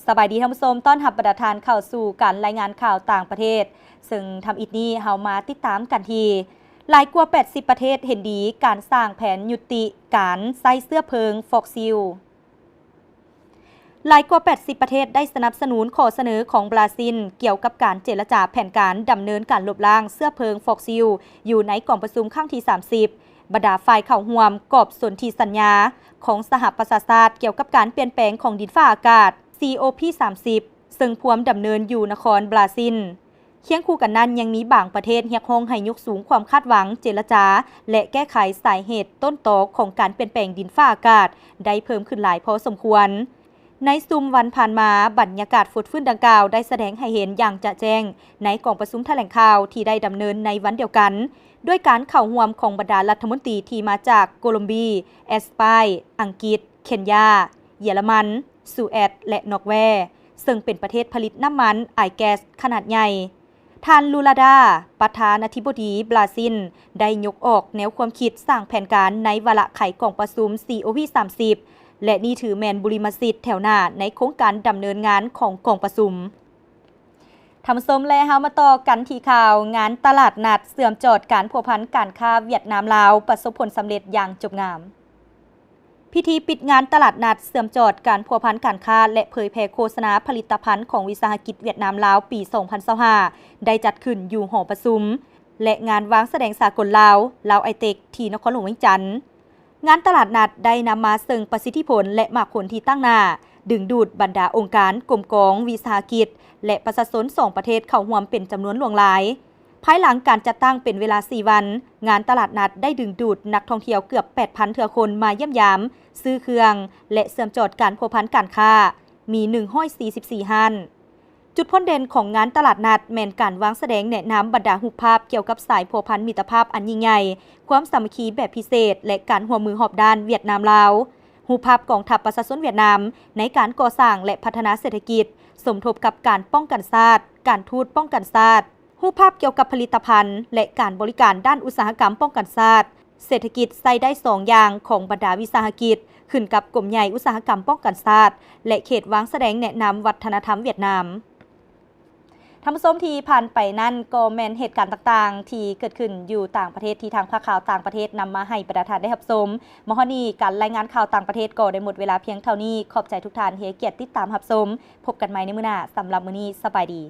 ສະບາຍດີທ່ານຜູ້ຊົມ, ຕ້ອນຮັບບັນດາທ່ານເຂົ້າສູ່ການລາຍງານຂ່າວຕ່າງປະເທດ, ເຊິ່ງທຳອິດນີ້ເຮົາມາຕິດຕາມກັນທີ່ ຫຼາຍກວ່າແປດສິບປະເທດເຫັນດີການສ້າງແຜນຍຸຕິການໃຊ້ເຊື້ອເພີງຟອກຊິລ. ຫຼາຍກວ່າແປດສິບປະເທດໄດ້ສະໜັບສະໜູນຂໍ້ສະເໜີຂອງບຣາຊິນກ່ຽວກັບການເຈລະຈາແຜນການດຳເນີນການລົບລ້າງເຊື້ອເພີງຟອກຊິລ ຢູ່ໃນກອງປະຊຸມຄັ້ງທີສາມສິບ ບັນດາຝ່າຍເຂົ້າຮ່ວມກອບສົນທິສັນຍາຂອງສະຫະປະຊາຊາດກ່ຽວກັບການປ່ຽນແປງຂອງດິນຟ້າອາກາດ ຊີ ໂອ ພີ ສາມສິບ ເຊິ່ງພວມດຳເນີນຢູ່ນະຄອນບຣາຊິນ. ຄຽງຄູ່ກັນນັ້ນ ຍັງມີບາງປະເທດຮຽກຮ້ອງໃຫ້ຍົກສູງຄວາມຄາດຫວັງ, ເຈລະຈາ ແລະ ແກ້ໄຂສາເຫດຕົ້ນຕໍຂອງການປ່ຽນແປງດິນຟ້າອາກາດໄດ້ເພີ່ມຂຶ້ນຫຼາຍພໍສົມຄວນ. ໃນຊຸມວັນຜ່ານມາ, ບັນຍາກາດຟົດຟື້ນດັ່ງກ່າວໄດ້ສະແດງໃຫ້ເຫັນຢ່າງຈະແຈ້ງໃນກອງປະຊຸມຖະແຫຼງຂ່າວທີ່ໄດ້ດຳເນີນໃນວັນດຽວກັນ ດ້ວຍການເຂົ້າຮ່ວມຂອງບັນດາລັດຖະມົນຕີທີ່ມາຈາກໂກລົມບີ, ແອັດສະປາຍ, ອັງກິດ, ເຄນຢາ, ເຢຍລະມັນ, ສະຫວັດ ແລະ ນອກເວ, ເຊິ່ງເປັນປະເທດຜະລິດນ້ຳມັນອາຍແກັສຂະໜາດໃຫຍ່. ທ່ານ ລູລາດາ ປະທານາທິບໍດີບຣາຊິນ ໄດ້ຍົກອອກແນວຄວາມຄິດສ້າງແຜນການໃນວາລະໄຂກອງປະຊຸມ ຊີ ໂອ ພີ ສາມສິບ ແລະ ນີ້ຖືແມ່ນບຸລິມະສິດແຖວໜ້າໃນໂຄງການດຳເນີນງານຂອງກອງປະຊຸມ. ທ່ານຜູ້ຊົມ ແລະ ເຮົາມາຕໍ່ກັນທີ່ຂ່າວ ງານຕະຫຼາດນັດເຊື່ອມຈອດການພົວພັນການຄ້າຫວຽດນາມ-ລາວ ປະສົບຜົນສຳເລັດຢ່າງຈົບງາມ. ພິທີປິດງານຕະຫຼາດນັດເຊື່ອມຈອດການພົວພັນການຄ້າ ແລະ ເຜີຍແຜ່ໂຄສະນາຜະລິດຕະພັນຂອງວິສາຫະກິດຫວຽດນາມ-ລາວ ປີສອງພັນຊາວຫ້າ ໄດ້ຈັດຂຶ້ນຢູ່ຫໍປະຊຸມ ແລະ ງານວາງສະແດງສາກົນລາວ ລາວໄອເຕັກ ທີ່ນະຄອນຫຼວງວຽງຈັນ. ງານຕະຫຼາດນັດໄດ້ນຳມາເຊິ່ງປະສິດທິຜົນ ແລະ ໝາກຜົນທີ່ຕັ້ງໜ້າ, ດຶງດູດບັນດາອົງການ, ກົມກອງ, ວິສາຫະກິດ ແລະ ປະຊາຊົນສອງປະເທດເຂົ້າຮ່ວມເປັນຈຳນວນຫຼວງຫຼາຍ. ພາຍຫຼັງການຈັດຕັ້ງເປັນເວລາສີ່ວັນ, ງານຕະຫຼາດນັດໄດ້ດຶງດູດນັກທ່ອງທ່ຽວເກືອບແປດພັນເທື່ອຄົນມາຢ້ຽມຢາມ, ຊື້ເຄື່ອງ ແລະ ເຊື່ອມຈອດການພົວພັນການຄ້າ ມີໜຶ່ງຮ້ອຍສີ່ສິບສີ່ຮ້ານ. ຈຸດພົ້ນເດັ່ນຂອງງານຕະຫຼາດນັດແມ່ນການວາງສະແດງແນະນຳບັນດາຮູບພາບກ່ຽວກັບສາຍພົວພັນມິດຕະພາບອັນຍິ່ງໃຫຍ່, ຄວາມສາມັກຄີແບບພິເສດ ແລະ ການຮ່ວມມືຮອບດ້ານຫວຽດນາມ-ລາວ, ຮູບພາບກອງທັບປະຊາຊົນຫວຽດນາມໃນການກໍ່ສ້າງ ແລະ ພັດທະນາເສດຖະກິດ ສົມທົບກັບການປ້ອງກັນຊາດ, ການທູດປ້ອງກັນຊາດ, ຮູບພາບກ່ຽວກັບຜະລິດຕະພັນ ແລະ ການບໍລິການດ້ານອຸດສາຫະກຳປ້ອງກັນຊາດ, ເສດຖະກິດໃຊ້ໄດ້ສອງຢ່າງຂອງບັນດາວິສາຫະກິດ ຂຶ້ນກັບກົມໃຫຍ່ອຸດສາຫະກຳປ້ອງກັນຊາດ ແລະ ເຂດວາງສະແດງແນະນຳວັດທະນະທຳຫວຽດນາມ. ທ່ານຜູ້ຊົມ ທີ່ຜ່ານໄປນັ້ນກໍແມ່ນເຫດການຕ່າງໆທີ່ເກີດຂຶ້ນຢູ່ຕ່າງປະເທດ ທີ່ທາງພາກຂ່າວຕ່າງປະເທດນຳມາໃຫ້ບັນດາທ່ານໄດ້ຮັບຊົມ. ມາຮອດນີ້ ການລາຍງານຂ່າວຕ່າງປະເທດກໍໄດ້ໝົດເວລາພຽງເທົ່ານີ້. ຂອບໃຈທຸກທ່ານທີ່ໃຫ້ກຽດຕິດຕາມຮັບຊົມ. ພົບກັນໃໝ່ໃນມື້ໜ້າ. ສຳລັບມື້ນີ້ ສະບາຍດີ.